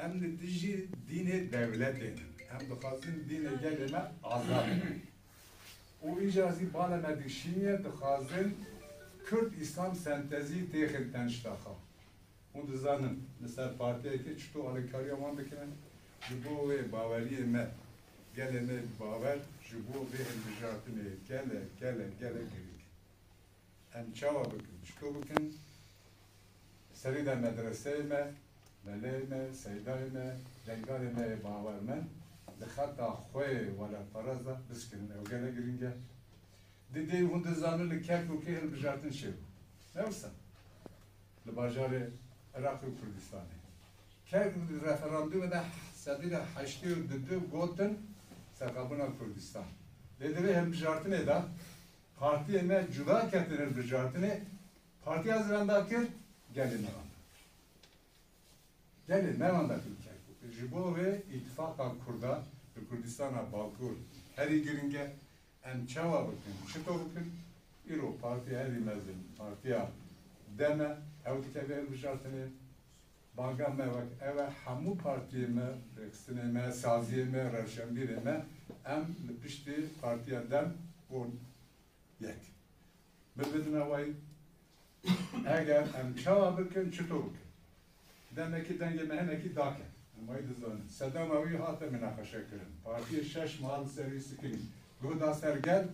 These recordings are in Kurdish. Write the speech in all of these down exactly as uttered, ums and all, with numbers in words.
Em li dijî dînê dewletê ne. Em dixwazin dînê gelê me azad be. Û îcar zî bala me dişîniye, dixwazin Kurd-Îslam sentezî têxin tenşta xwe. Hûn dizanin, li ser partiyekê çito alîkariya wan dikin, ji bo wê baweriyê me, gelê me bawer, ji bo vê hilbijartinê gelek, gelek, gelek girîng. Em çawa bikin, çito bikin? Serî de medreseyê me, meleyê me, seydayê me, dengalê me yê bawermend li xeta xwe yê welatperest de biskinin. Ew gelek girîng e. Di dê hûn dizanin li Kerkûkê hilbijartin çêbû. Ne wisa? Li bajarê Iraqê û Kurdistanê. Kerkûk di referandûmê de sedî de heştê û du gotin serbixwebûna Kurdistan. Lê di vê hilbijartinê de partiyê me cuda ketin hilbijartinê, partiya zî wenda kir, gelê me wenda kir. Gelê me wenda kir Kerkûkê. Ji bo vê îtifaqa Kurda li Kurdistana Bakur herî giring e. Em çawa bikin, çito bikin? Îro partiya herî mezin, partiya DEM e, ew dikeve hilbijartinê. Banga me wek ev e, hemû partiyê me, rêxistinê me, saziyê me, rewşenbîrê me, em li piştî partiya DEM bûn yek. Bibidine wayî, eger em çawa bikin, çito bikin? Demekî dengê me hinekî dake. Em wayî dizanin. Sedema wî hate minaqeşe kirin. Partiyê şeş mal li ser wî sikinî. Guh da ser gel,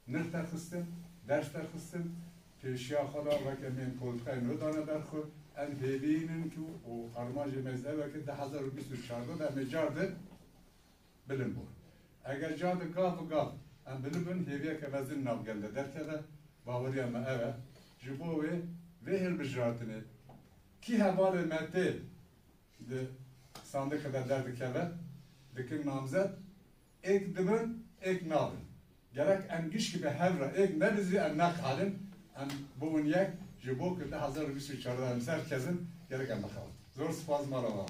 nirx derxistin, ders derxistin, pêşiya xwe da weke em ên polîtîkayê nû dane ber xwe, em hêvî nin ku û armancê me zî ev e ku du hezar û bîst û çardeh de em ê car di bilind bûn. Eger car di gav bi gav em bilind bin, hêviyeke mezin nav gel de derkeve, baweriya me ev e. Ji bo wê vê hilbijartinê kî hevalê me tê di sandika de derdikeve, dikin namzet, êk dibin, êk nabin. Gerek em gişkî bi hev re êk nebin zî em neqalin, em bibin yek, ji bo ku du hezar û bîst û çar de em ser kezin, gerek em bixebin. Zor spas, mala we ava.